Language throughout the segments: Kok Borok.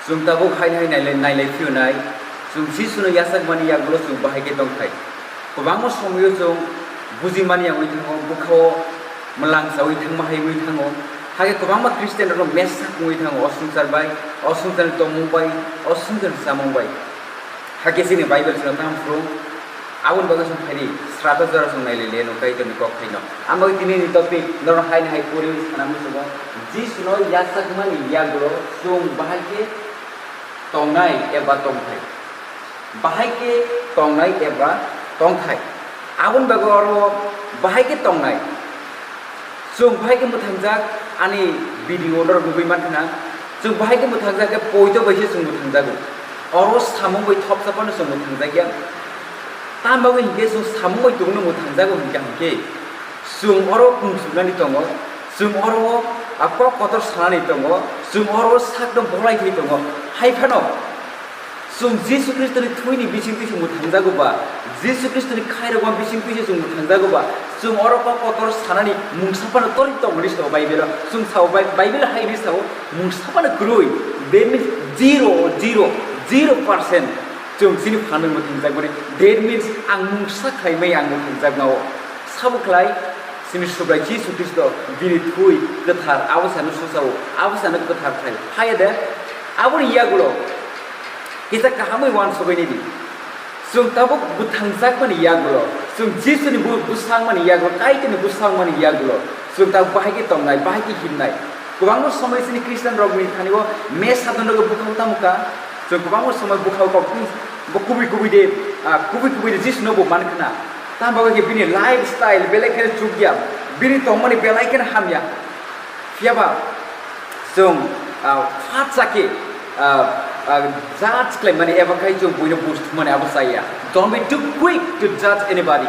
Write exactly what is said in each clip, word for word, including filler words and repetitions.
Chwng tabuk hai hai nailai, nailai phiyonai, chwng Jisuno yachakmani yagulo chwng bahai khe tongthai. Kwbangma somoyo chwng bujimani yangwi thango, bwkhao mwlang chawi thangma hai wngwi thango. Hakhe kwbangma Christian rok mesa wngwi thango, o swngchar bai, o swngcharni tongmung bai, o swngcharni chamung bai. Hakhe chini Bible chwngno tamo phuru, aboni bagwi chwng phaidi srata jora chwng nailai le no Kaitorni kok thaino. Ang bagwi tini ni topic norok hai hai pori sana muchungo, Jisuno yachakmani yagulo chwng bahai khe tongnai eba tongthai. Bahai khe tongnai eba tongthai. Aboni bagwi oro bahai khe tongnai. Chwng bahai khe mwthangjak, ani video norok nugwi mankha na. Chwng bahai khe mwthangjak khe poito bai se chwng mwthangjago. Oro samung bai thopsa phano chwng mwthangjak ya. Tamo bagwi hinkhe chwng samung bai tongno mwthangjago hinkhe hinkhe. Chwng oro kungsuknani tongo, chwng oro, a, kok kotor sanani tongo, chwng oro sakno bolai thai tongo. Hai phano, chwng Jisu Khristoni thwini bisingtwi se mwthangjago ba, Jisu Khristoni khairokma bisingtwi se chwng mwthangjago ba, chwng oro kok kotor sanani mungsa phano torwi tongmani sao Bible-o. Chwng sao Bi-, Bible hai hwnwi sao, mungsa phano kwrwi. That means zero, zero, zero percent chwng chini phanwi mwthangjak mani. That means ang mungsa khlaimai ang mwthangjak mao. Sabo khlai, chini Subrai Jisu Khristo bini thwi kwthar abo sano suchao, abo sano kwthar khlai. Haiya de, aboni yagulo kisa kahamwi uansugwi nini. Chwng tabuk bwthangjakmani yagulo, chwng Jisuni bu-, bwsangmani yagulo, Kaitorni bwsangmani yagulo, chwng tabuk bahai khe tongnai, bahai khe himnai. Kwbangma somoi chini Christian rokni thani o mesa dono bwkhao tamo kha, chwng kwbangma somoi bwkhao kok bo kubui kubui de, ah, kubui kubui de Jisuno bo man khna. Tamo bagwi khe bini lifestyle belai kheno chukya, bini tongmani belai kheno hamya. Phiyaba chwng, ah, phatsa khe, ah, ah, judge khlaimani eba khai chwng buino buj thumani abo chaya. Don't be too quick to judge anybody.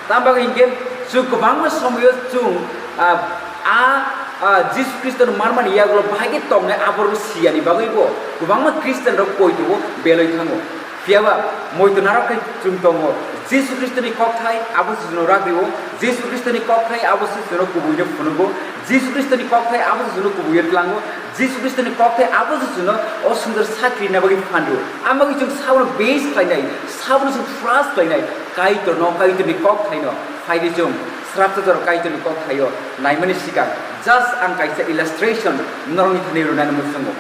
Tamo bagwi hinkhe chwng kwbangma somoyo chwng, ah, ah, ah, Jisu Khristono manmani yagulo bahai khe tongnai aborokno siyani bagwi bo kwbangma Christian rok poito o belai thango. Phiyaba moito narok khai chwng tongo. Jisu Khristoni kokthai abo se chwngno ragrio. Jisu Khristoni kokthai abo se chwngno kubuino phunugo. Jisu Khristoni kokthai abo se chwngno kubuino tlango. Jisu Khristoni kokthai abo se chwngno o swngchar sakri na bagwi phanrio. Ang bagwi chwng sabono base khlainai, sabono chwng trust khlainai. Kaitorno, Kaitorni kokthaino phaidi chwng srapsa jora Kaitorni kokthaio naimani swkang just ang kaisa illustration norokni thani rwnani muchungo.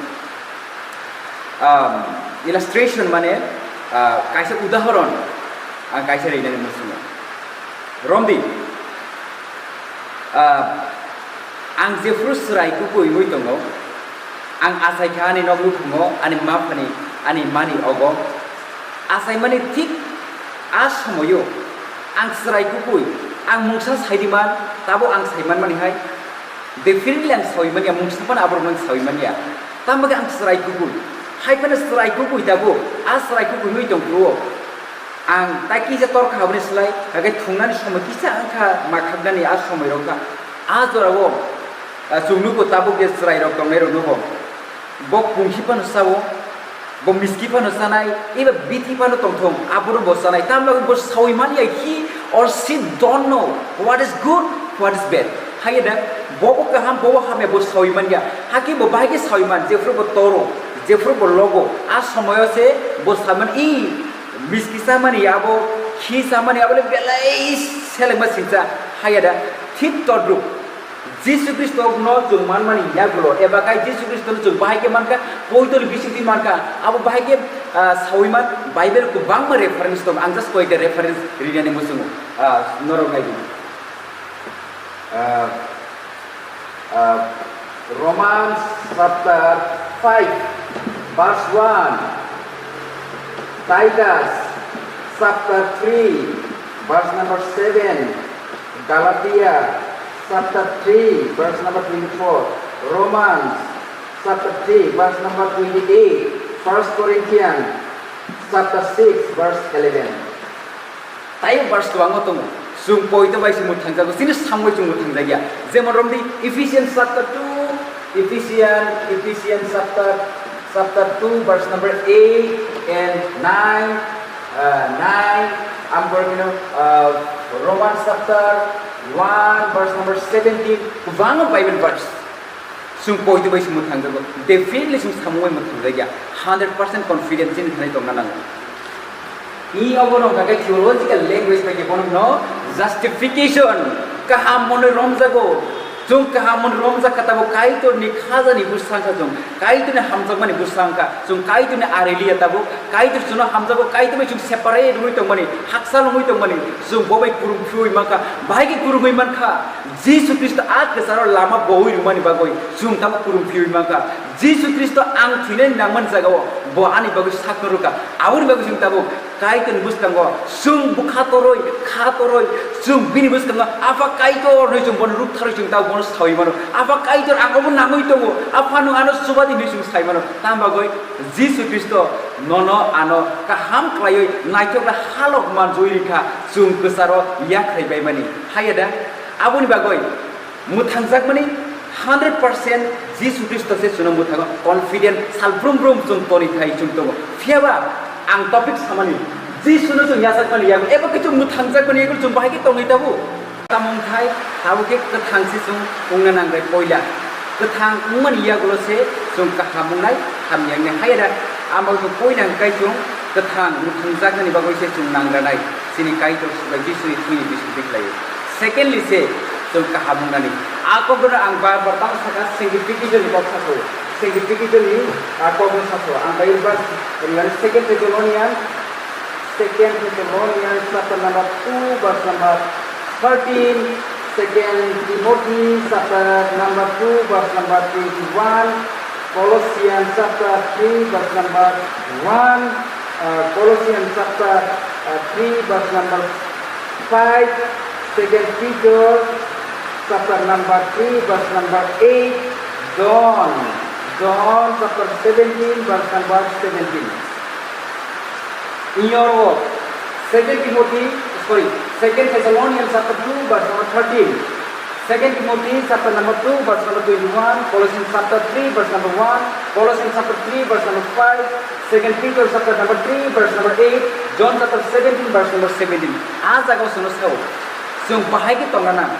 Um, illustration mane, ah, kaisa udahoron ang kaisa rinani muchungo. Romdi, ah, ang jephuru chwrai kubui wngwi tongo, ang achai kha ani nok nukhumo, ani ma phani, ani mani ogo. Achaimani thik a somoio ang chwrai kubui, ang mungsa saidi man, tabo ang saimanmani hai. Definitely ang sawi manya, mungsa phano aborok nang sawi manya. Tamo khe ang chwrai kubui. Hai phano chwrai kubui tabuk, a chwrai kubui wngwi tong phuru-o. Ang tai kisa torkha aboni slai, hakhe thungnani somoi kisa wngkha, ma khaknani a somoi rok kha. A jorao, ah, chwng nugo tabuk je chwrai rok tongnai rok nugo. Bo kungsi phano sao, bo miski phano chanai, eba bithi phano tongthong, abono bo chanai. Tamni bagwi bo sawi manya, he or she don't know what is good, what is bad. Haiya da, bobo kaham, bobo hamya, bo sawi manya. Hakhe bo bahai khe sawi man, jephuru bo toro, jephuru bo logo, a somoyo se bo saman, "I, miski chamani abo, khi chamani abo le belai selengma singcha." Haiya da, thik todruk. Jisu Khristono chwng manmani yagulo, eba khai Jisu Khristono chwng bahai khe mankha, poitoni bisingtwi mankha, abo bahai khe, ah, sawi man, Bible kwbangma reference tongo, ang just koyekta reference rinani muchungo, ah, norok nai di. Ah, ah, Romans chapter five, verse one, Titus chapter three, verse number seven, Galatia chapter three, verse number twenty-four, Romans chapter three, verse number twenty-eight, First Corinthians chapter six, verse eleven. Tai verse kwbangma tongo. Chwng poito bai se mwthangjago, chini samung bai chwng mwthangjakya. Jemon romdi Ephesians chapter two, Ephesians, Ephesians chapter, chapter two, verse number eight and nine, uh, nine, amborokno, uh, Romans chapter one, verse number seventeen, kwbangma Bible verse. Chwng poito bai se mwthangjago, definitely chwng samung bai mwthangjakya, hundred percent confidence chini thani tongna nango. Ni obo no hwnkha khe theological language bai khe bono no justification, kaham mwnwi romjago. Chwng kaham mwnwi romjak kha, tabuk Kaitorni khajani bwsa wngkha chwng, Kaitorni hamjakmani bwsa wngkha chwng, Kaitorni ariliya tabuk, Kaitor chwngno hamjago, Kaitor bai chwng separate wngwi tongmani, hakchal wngwi tongmani, chwng bo bai kwrwng phiwi mankha, bahai khe kwrwngwi mankha. Jisu Khristo a kwcharo lama bowi rwmani bagwi chwng tabuk kwrwng phiwi mankha. Jisu Khristo ang thwinani nangmani jagao bo ani bagwi sakno rwkha. Aboni bagwi chwng tabuk Kaitorni bwskango chwng bwkha torwi, kha torwi, chwng bini bwskango, "Apha Kaitor," hwnwi chwng bono rwktharwi chwng tabuk bono sawi mano. "Apha Kaitor, ang obo nangwi tongo. Apha, nwng ano chuba di," hwnwi chwng sai mano. Tamo bagwi Jisu Khristo nono ano kaham khlaiwi naithokra halok manjui rikha, chwng kwcharo yakhrai baimani. Haiya da? Aboni bagwi mwthangjakmani hundred percent Jisu Khristo se chwngno mwthango, confident, sal brum brum chwng toni thai chwng tongo. Phiyaba ang topic samani, Jisuno chwng yachakmani yago, eba khe chwng mwthangjakmani yago chwng bahai khe tongwi tabuk. Tamo wngthai, tabuk khe kwthang se chwng wngna nangbai poila. Kwthang wngmani yagulo se chwng kaham wngnai, hamya wngnai. Haiya da, amo chwng poina hwnkhe chwng kwthang mwthangjaknani bagwi se chwng nangranai. Chini Kaitor Jisu Khristoni bisingtwi khlaio. Secondly se, chwng kaham wngnani. A kokno ang bar bar tamo sakha, sanctification ni kok sakha. Sanctification ni, ah, kokno sakha. Ang bai verse, Second Thessalonians, Second Thessalonians chapter number two, verse number thirteen, Second Timothy chapter number two, verse number twenty-one, Colossians chapter three, verse number one, uh, Colossians chapter, uh, three, verse number five, Second Peter chapter number three, verse number eight, John, John chapter seventeen, verse number seventeen. In your work, Second Timothy, sorry, Second Thessalonians chapter two, verse number thirteen. Second Timothy chapter number two, verse number twenty-one, Colossians chapter three, verse number one, Colossians chapter three, verse number five, Second Peter chapter number three, verse number eight, John chapter seventeen, verse number seventeen. A jaga o chwngno sao, chwng bahai khe tongna nang.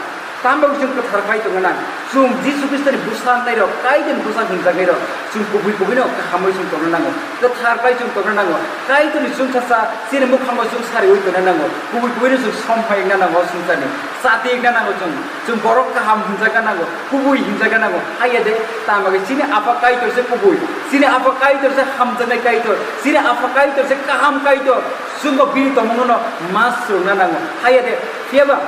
Tamo chwng kwthar khai tongna nang. Chwng Jisu Khristoni bwsa wngnairok, Kaitorni bwsa hwnjaknairok, chwng kubui kubuino kahamwi chwng tongna nango. Kwthar bai chwng tongna nango. Kaitorni chwngsacha chini mukhango chwng sariwi tongna nango. Kubui kubuino chwng som hai wngna nango o swngcharni. Chati wngna nango chwng. Chwng borok kaham hwnjakna nango. Kubui hwnjakna nango. Haiya de, tamo khe chini Apha Kaitor se kubui. Chini Apha Kaitor se hamjaknai Kaitor. Chini Apha Kaitor se kaham Kaitor. Chwngbo bini tongmungno ma swrwngna nango. Haiya de, phiyaba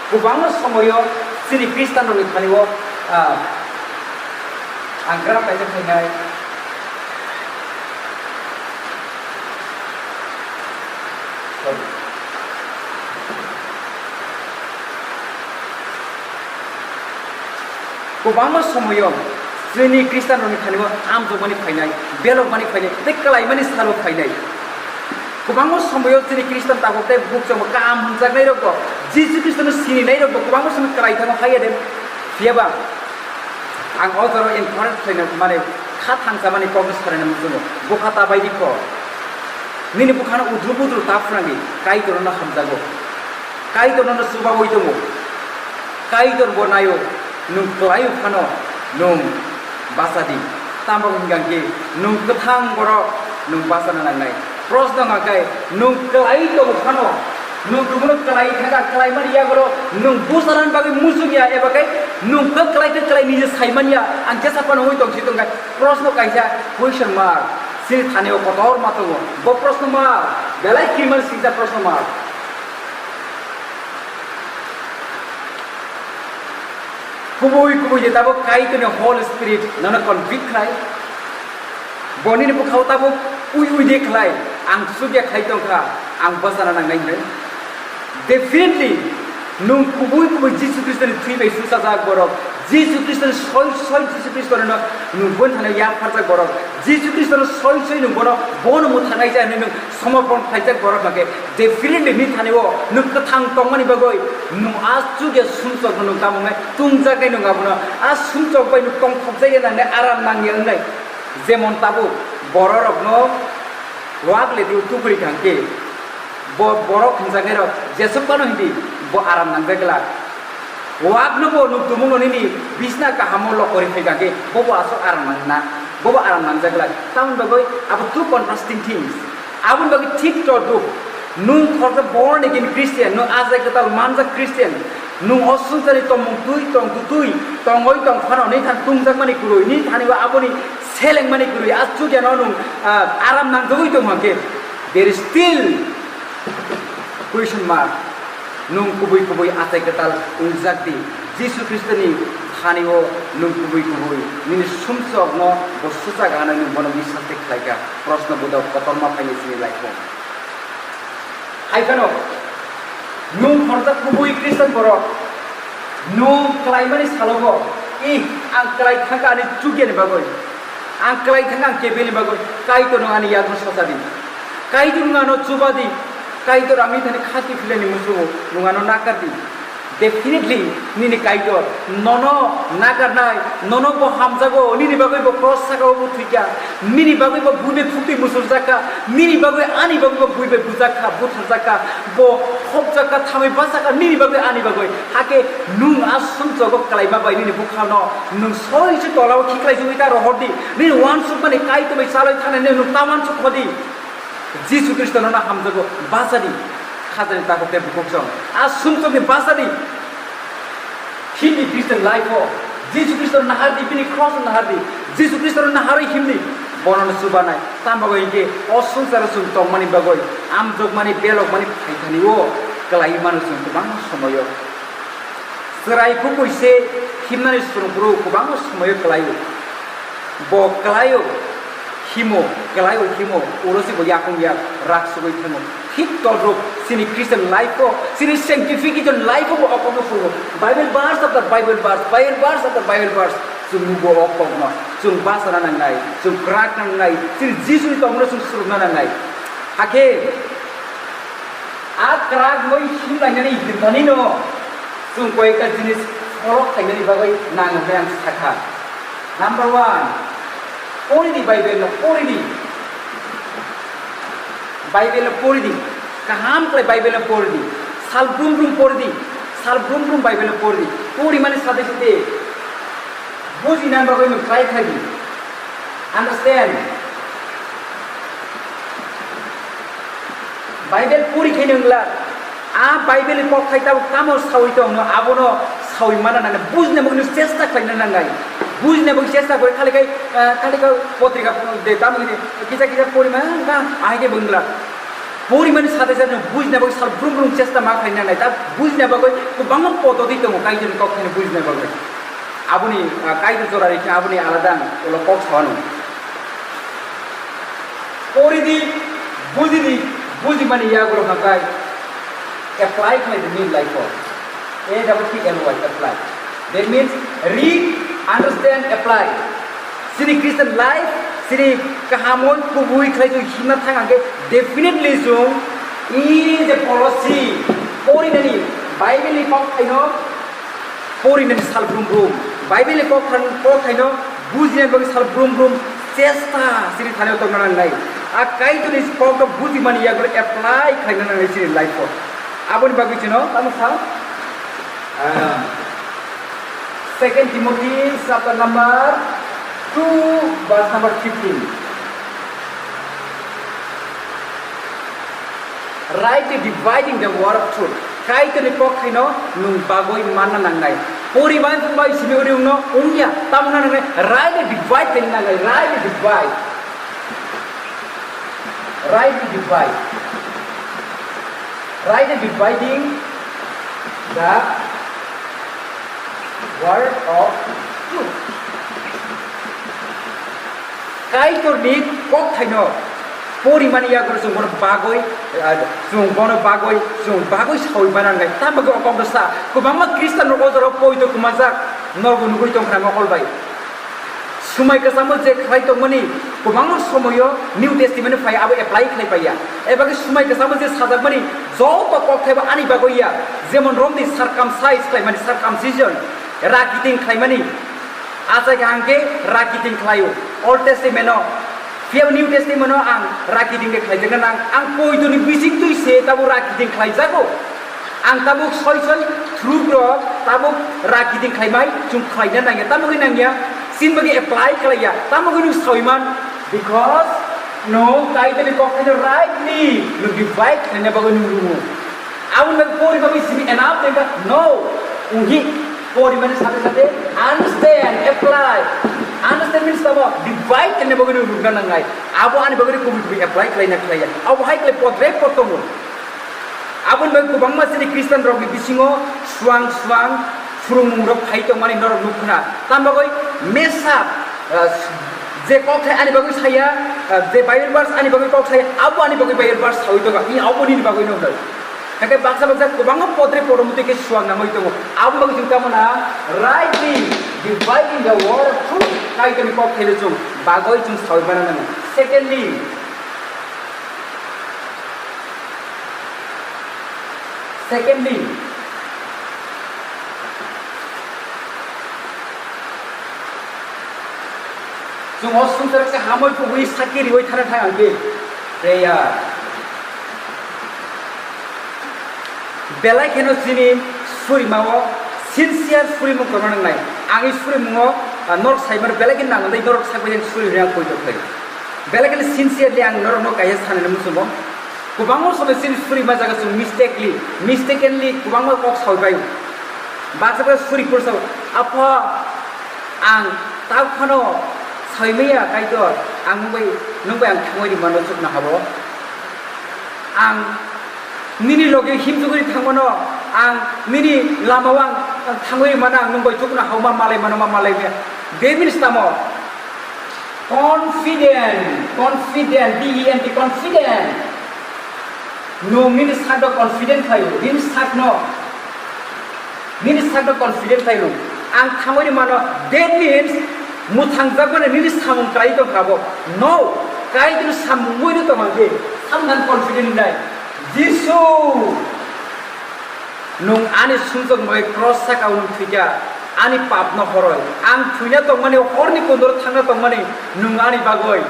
Kwbangma somoyo chini Khristanrokni thani-o, ah, ang gra kaisa khainai. Sorry. Kwbangma somoyo chini Khristanrokni thani-o hamjakmani phainai, belokmani phainai, tei kwlaimani salo phainai. Kwbangma somoyo chini Khristan tabuk tei bukchangbo kaham hwnjaknairokbo, Jisu Khristono sininairokbo kwbangma somoy kwlai thango, haiya de? Phiyaba ang o jorao encourage khlaina, mane, kha thangchamani kokno salaina muchungo. Bwkha ta bai di kho. Nini bwkhano udru budru ta phrang di, Kaitorno hamjago. Kaitorno chubaui tongo. Kaitor bo naio, nwng kwlaio phano nwng basa di. Tamo wngkha khe nwng kwthang borok, nwng bachana nangnai. Proshno wngkha khe, nwng kwlai tongo phano, nwng kubunu kwlai thangkha, kwlaimani yagulo nwng bwchanani bagwi muchung ya, eba khe nwng khe kwlai khe kwlai nije saimanya, ang jesa phano wngwi tongsi tongkha. Proshno kaisa, question mark, chini thani-o kotor ma tongo. Bo proshno mark, belai kirimani swijak proshno mark. Kubui kubui de tabuk Kaitorni Holy Spirit nono convict khlai. Bo nini bwkhao tabuk ui ui de khlai, ang chukya khlai tongkha, ang bwchana nangnai hwnwi. Definitely, nwng kubui kubui Jisu Khristoni thwi bai suchajak borok, Jisu Khristoni soi soi Jisu Khristono nwng boni thani yapharjak borok, Jisu Khristono soi soi nwng bono, bono mwthangnai cha hwnwi nwng somorpon khlaijak borok hwnkhe, definitely nini thani-o nwng kwthang tongmani bagwi nwng a chukya sumsokno nwng tamo wngnai, tungjaknai nwng abono, a sumsok bai nwng tongthokjakya nangnai, aram nangya wngnai. Jemon tabuk bororokno wak le di tuburi kha hwnkhe, bo borok hwnjaknairok jesuk phano hindi, bo aram nangjak glak. Wakno bo nuk tumungno nini bisna kahamo lokori phaikha khe bobo aswk aram nangna, bobo aram nangjak glak. Tamoni bagwi abo two contrasting things. Aboni bagwi thik todruk, nwng khoroksa born again Christian, nwng achai kwtal manjak Christian, nwng o swngcharni tongmung twi tong twi tongoi tong phano nini thani tungjakmani kwrwi, nini thani bo aboni selengmani kwrwi, a chudiano nwng, ah, aram nangjagwi tong hwnkhe, there is still question mark. Nwng kubui kubui achai kwtal wngjak di. Jisu Khristoni thani-o nwng kubui kubui nini sumsokno bo swchak hwnwi nwng bono biswas tei khlaikha. Proshno bodok kotorma phaini chini life-o. Hai phano nwng khoroksa kubui Christian borok, nwng klaimani salogo, "Ih, ang klai thangkha ani chukyani bagwi." Ang klai thangkha ang kebelni bagwi, Kaitor nwng ani yakno socha di. Kaitor nwng ano chuba di. Kaitor ang nini thani khati philani muchungo, nwng ano nakar di. Definitely, nini Kaitor nono nakarnai, nono bo hamjago, nini bagwi bo cross sakao bo thwikha, nini bagwi bo buibai phuktwi muchurjakha, nini bagwi ani bagwi bo buibai bujakha, butharjakha, bo khopjakha, thamwi bachakha, nini bagwi ani bagwi. Hakhe nwng a sumsogo klaima bai nini bukhano Nwng soi se tolao khiklai jugwi ta rohor di. Nini uansukmani Kaitor bai chalwi thangnai nwng ta uansuk kho di. Jisu Khristo nono hamjago, bacha di. Khajani takhuk tei bukhuk song. A sumsokni bacha di. Himdi Christian life o. Jisu Khristo nahar di, bini cross nahar di. Jisu Khristo naharwi himdi. Bono chubanai. Tamo bagwi hinkhe o swngcharo chwng tongmani bagwi, amjokmani, belokmani phaithani o kwlaiwi mano chwng kwbangma somoio. Chwrai kubui se himnani surungphuru kwbangma somoio kwlaio. Bo kwlaio, himo, kwlaio, himo, ulo se bo yakung yak, rak sugui thango. Thik todrok chini Christian life o, chini sanctification life o bo okokno phuru. Bible verse after Bible verse, Bible verse after Bible verse, chwng nugo okokno. Chwng bachana nangnai, chwng kwrak nangnai, chini Jisuni tongmano chwng surungna nangnai. Hakhe, A kwrak bai himlainani himthanino chwng koyekta jinis phorok khainani bagwi nango hwnwi ang sakha. Number one, pori di Bible no, pori di. Bible no pori di. Kaham khlai Bible no pori di. Sal brum brum pori di. Sal brum brum Bible no pori di. Pori mani sade sade bujinani bagwi no try khlai di. Understand? Bible pori khe nwng la, a Bible ni kokthai tabuk tamo sawi tong no, abono sawi mana nang, bujna bagwi chesta khlaina nangnai, bujna bagwi chesta khlai khali kai, ah, khali ka potrika de tamo de kisa kisa pori ma ka ai de bungla. Pori mani sate sate bujna bagwi sal brum brum chesta ma khlaina nangnai, ta bujna bagwi kwbangma podoti tongo Kaitor ni kokthai no bujna bagwi. Aboni, ah, Kaitor jora rikhe aboni alada ang ulo kok sawano. Pori di, buji di, buji mani yagulo hakai apply khlai di nini life o. A W P L Y, apply. That means read, understand, apply. Chini Christian life, chini kahamoi kubui khlai chwng himna thang hwnkhe definitely chwng e je policy porinani Bible ni kok khaino Porinani sal brum brum. Bible ni kok thang-, kok thaino bujina bagwi sal brum brum chesta chini thani tongna nangnai. A Kaitorni kokno bujimani yagulo apply khlaina nangnai chini life o. Aboni bagwi chwngno tamo sa? Ah, Second Timothy chapter number two, verse number fifteen. Rightly dividing the word of truth. Kaitorni kok thaino nwng bagwi manna nangnai. Poribai phungbai simi uri wngno wngya, tamna nangnai, rightly divide khaina nangnai, rightly divide. Rightly divide. Rightly dividing the word of truth. Kaitorni kok thaino porimani yagulo chwng bono bagwi, ah, chwng bono bagwi, chwng bagwi sawi mana wngnai. Tamo khe o kokno sa, kwbangma Khristian rok o jorao poito kwmajak, norok nugwi tongkha mokol bai. Swmai kwchangma je khlai tongmani, kwbangma somoyo New Testament phai abo apply khlai paiya. Eba khe swmai kwchangma je sajakmani, joto kok thaiba ani bagwi ya. Jemon romni circumcise khlaimani, circumcision, rakiting khlaimani. Achai kaham khe rakiting khlaio. Old Testament o, phiya New Testament o ang rakiting khe khlaijakna nang. Ang poitoni bising twi se tabo rakiting khlaijago. Ang tabuk soi soi through rok tabuk ragiding khlaimai chwng khlaina nangya, tamo wngwi nangya, chini bagwi apply khlaiya, tamo wngwi nwng sawi man, because nwng Kaitorni kokthaino rightly nwng divide khlaina bagwi nwng rwngo. Aboni bagwi pori bagwi simi enough tengkha? No, wnghi. Pori mani sathe sathe understand, apply. Understand means tamo divide khlaina bagwi nwng rwna nangnai. Abo ani bagwi kubui kubui apply khlaina khlaiya. Abo hai khlai podre pod tongo. Aboni bagwi kwbangma chini Christian rokni bisingo swang swang phwrwngmung rok phai tongmani norok nuk khna. Tam bagwi mesa, ah, je kok thai ani bagwi saya, ah, je Bible verse ani bagwi kok saya, abo ani bagwi Bible verse sawi tongo. Ni abo nini bagwi no hwnwi. Hakhe baksa baksa kwbangma podre podomtwi khe swang nangwi tongo. Aboni bagwi chwng tamo na rightly dividing the word of truth. Kaitorni kok thaino chwng bagwi chwng sawi mana nango. Secondly, Secondly, chwng o swngchar kahamwi kubui saki riwi thana thang ang khe prayer. Belai kheno chini surimao sincere surimung tongna nangnai. Ang i surimungo, ah, norok saimano belai khe nangwi norok sakbai yang suri hwnwi ang poito khlai. Belai kheno sincerely ang norokno kaisa sanani muchungo. Kwbangma somoi chini suri ma jaga chwng mistakenly, mistakenly kwbangma kok sawi bai. Baksa baksa suri phuru sao, "Apha, ang tak phano sawi maya Kaitor, ang nwng bai, nwng bai ang thangwi ri mano chukno habo. Ang nini loge himjugwi thangmano, ang nini lamao ang thangwi ri mano, ang nwng bai chukno habo ma malai mano, ma malai maya." That means tamo? Confident, confident, D E N T, confident. Nwng nini sakno confident khlaio, nini sakno, nini sakno confident khlaio. Ang thangwi mano, that means mwthangjakmani nini samung kwlai tongkha bo. No, Kaitorni samung wngwi tongmani, samung confident nai. Jisu! Nwng ani sumsok bai cross saka-o nwng thwikha, ani papno horoi. Ang thwina tongmani, horni kundoro thangna tongmani, nwng ani bagwi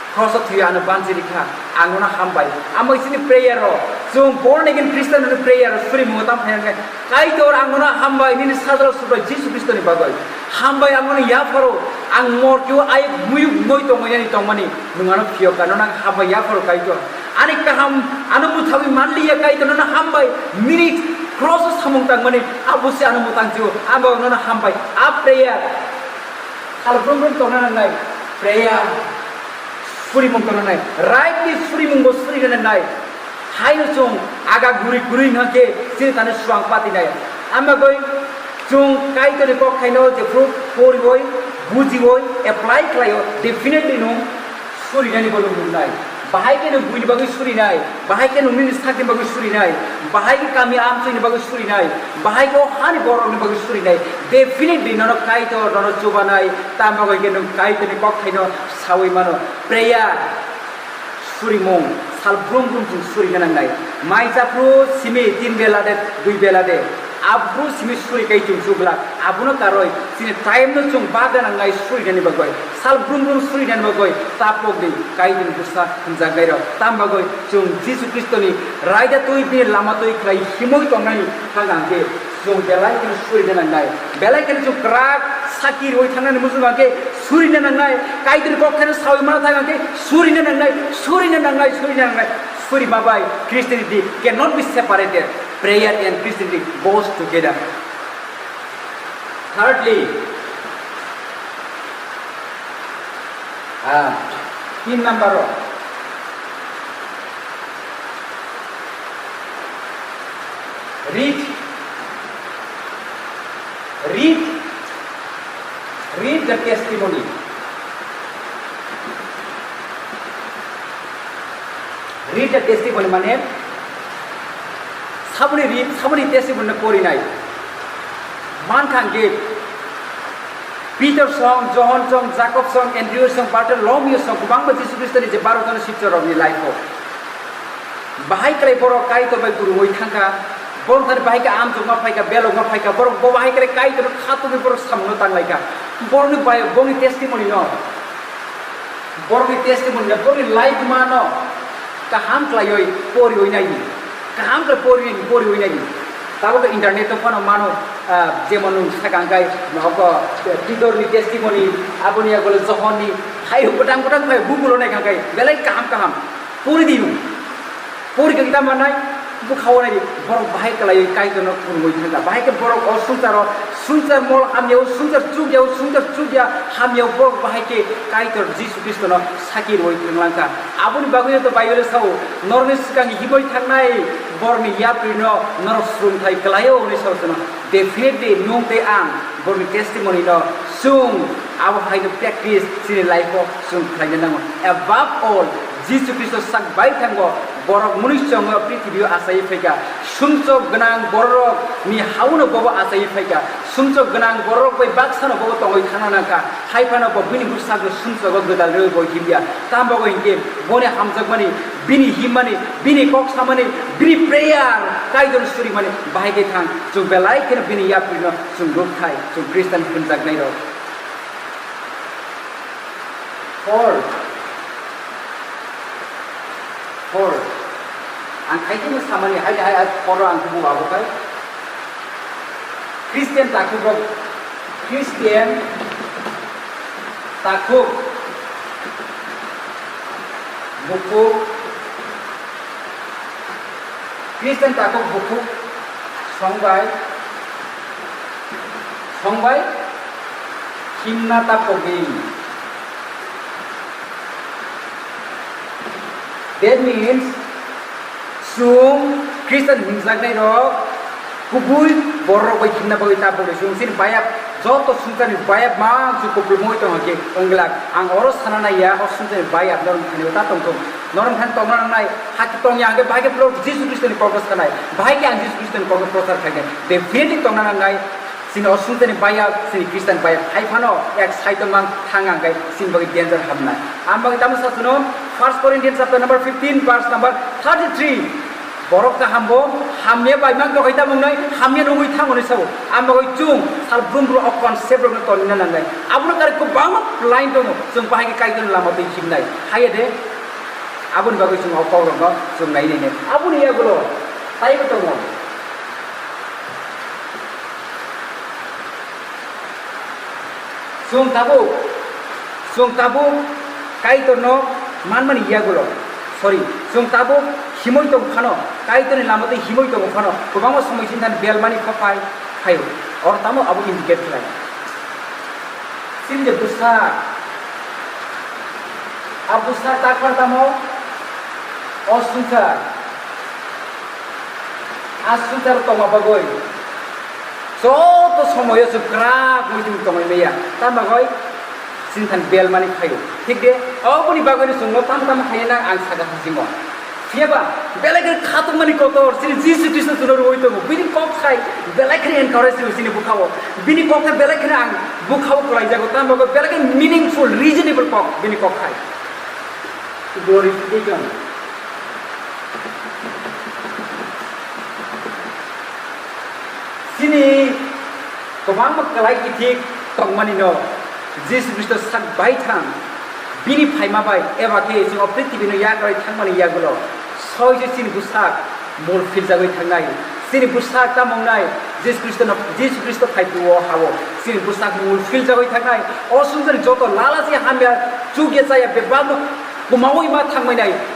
cross-o thwi ano banchi rikha. Ang nono hambai. Amo chini prayer-o, chwng born again Christian ni prayer-o surimungo tamo khe, Kaitor, ang nono hambai, nini sajla Subrai Jisu Khristoni bagwi. Hambai ang nono yapharo, ang mortio ayuk muyuk noi tongmani tongmani, nwng ano phiyokha, nono ang hambai yapharo Kaitor. Ani kaham, ano mwthangwi manliya Kaitor, nono hambai. Nini cross-o samung tangmani, abo se ano mwthang chio, abo nono hambai. A prayer, sal brum brum tongna nangnai. Prayer, surimung tongna nai. Rightly surimung bo surina nangnai. Haino chwng aga guri guri hwnkhe chini thani swang pati nai. Amagwi chwng Kaitorni kok thaino jephru poriwi, bujiwi, apply khlaio, definitely nwng surinani bo nwng nungnai. Bahai khe nwng buini bagwi surinai, bahai khe nwng nini sakni bagwi surinai, bahai khe kami amchoini bagwi surinai, bahai khe o hani borokni bagwi surinai. Definitely nono Kaitor nono chubanai, tamo bagwi khe nwng Kaitorni kok thaino sawi mano. Prayer, surimung, sal brum brum chwng surina nangnai. Mai chapru simi tin bela de, dui bela de. Abru simi suri kai chwng chukla. Abono karwi chini time no chwng baga nangnai surinani bagwi. Sal brum brum surinani bagwi tapok di kai chwng bwsa hwnjaknai rok. Tam bagwi chwng Jisu Khristoni raida twi bini lama twi khlai himwi tongnani thang ang khe chwng belai kheno surina nangnai. Belai kheno chwng kwrak saki rwi thangnani muchung ang khe surina nangnai. Kaitorni kok thaino sawi mana thang ang khe surina nangnai, surina nangnai, surina nangnai. Suri ma bai Christianity cannot be separated. Prayer and Christianity goes together. Thirdly, ah, tin number o, read, read, read the testimony. Read the testimony mane saboni read, saboni testimony no porinai. Mankha hwnkhe Peter song, Johon song, Jakob song, Andrew song, Bartholomew song, kwbangma Jisu Khristoni je baro jona sipchar rokni life o. Bahai kwlai borok Kaitor bai kwrwngwi thangkha, borok thani bahai khe amchokma phaikha, belokma phaikha, borok bo bahai kwlai Kaitorno khatungwi borok samungno tanglaikha. Borokni bai, bongni testimony no, borokni testimony no, borokni life mano kaham khlaiwi poriwi naidi. Kaham khe pori, poriwi nai di. Tabuk internet o phano mano, ah, jemon nwng sakang kai, nogo, Pitor ni testimony, aboni agolo Johon ni, hai bwtang bwtang khai Google o nai kang kai, belai kaham kaham. Pori di nwng. Pori khe kita manai, bwkha o nai di. Borok bahai kwlaiwi Kaitor no khulumwi thangkha. Bahai khe borok o swngcharo, swngchar mol hamya o, swngchar chukya o, swngchar chukya hamya o, borok bahai khe Kaitor Jisu Khristo no saki rwui thanglang kha. Aboni bagwi to Bible o sao, norokni swkang himwi thangnai borokni yapri no norok swrwngthai kwlai o hwnwi sao chwngno. Definitely nwng tei ang borokni testimony no chwng abo hai no practice chini life o chwng khlaina nango. Above all, Jisu Khristo sak bai thango borok mwnwi chongo prithibi o achaiwi phaikha. Sumsok gwnang borok ni hauno bobo achaiwi phaikha. Sumsok gwnang borok bai baksa no bobo tongwi thangna nangkha. Hai phano bo bini bwsakno sumsogo gwdal rwui bo himya. Tamo bagwi hinkhe boni hamjakmani, bini himmani, bini kok samani, bini prayer, Kaitor surimani bahai khe thang. Chwng belai kheno bini yaprino chwng rwkthai, chwng Christian hwnjaknairok. Hor. Hor. Ang khaikhe samani hai hai hai horo ang tubu abo khai. Christian takhuk rok, Christian takhuk, bukhuk, Christian takhuk bukhuk songbai, songbai himna ta pogwi. That means, chwng Christian hwnjaknai rok kubui borok bai himna bagwi ta pogwi chwng chini bayap joto swngcharni bayap mang chwng kupulungwi tongkha khe wngglak. Ang oro sana naiya o swngcharni bayap norok thani ta tongthung. Norok thani tongna nangnai, hakhe tongya hwnkhe bahai khe borok Jisu Khristoni kokno sanai, bahai khe ang Jisu Khristoni kokno prochar khainai. Definitely tongna nangnai. Chini o swngcharni bayap, chini Christian bayap hai phano ek side o mang thang ang khe chini bagwi danger hamnai. Ang bagwi tamo sa chwngno First Corinthians chapter number fifteen, verse number thirty-three. Borok kaham bo hamya bai mang tongwi tamo wngnai, hamya nungwi thango hinwi sao. Ang bagwi chwng sal brum brum o concept rokno tonina nangnai. Abono kari kwbangma line tongo, chwng bahai khe Kaitorni lama twi himnai. Haiya de, aboni bagwi chwng o kokrokno chwng nai nai nai. Aboni yagulo taibo tongo. Chwng tabuk, chwng tabuk Kaitorno manmani yagulo, sorry, chwng tabuk himwi tong phano, Kaitorni lama twi himwi tong phano, kwbangma somoi chini thani belmani kha phai, phaio. Oro tamo abo indicate khlai. Chini je bwsa, a bwsa takhar tamo, o swngchar. A swngchar tongma bagwi joto somoyo chwng kwrak wngwi chwng tongwi maya. Tamo bagwi chini thani belmani phaio. Thik de, oboni bagwino chwngno tamo tamo khaina nang ang saka hajingo. Phiyaba belai khe khatungmani kotor chini Jisu Khristo chwngno rwui tongo. Bini kok sai belai khe encourage rwo chini bwkhao. Bini kok khe belai khe ang bwkhao kwlaijago. Tamo bagwi belai khe meaningful, reasonable kok bini kok sai. Glorification. Chini kwbangma kwlai kithik tongmani no Jisu Khristo sak bai thang bini phaima bai eba khe chwng o prithibi no yakarwi thangmani yagulo soi se chini bwsak mul philjagwi thangnai. Chini bwsak tamo wngnai Jisu Khristo no, Jisu Khristo phai o hao chini bwsak mul philjagwi thangnai. O swngcharni joto lalachi hamya chukya chaya bebak no kwmaui ma thangmai nai.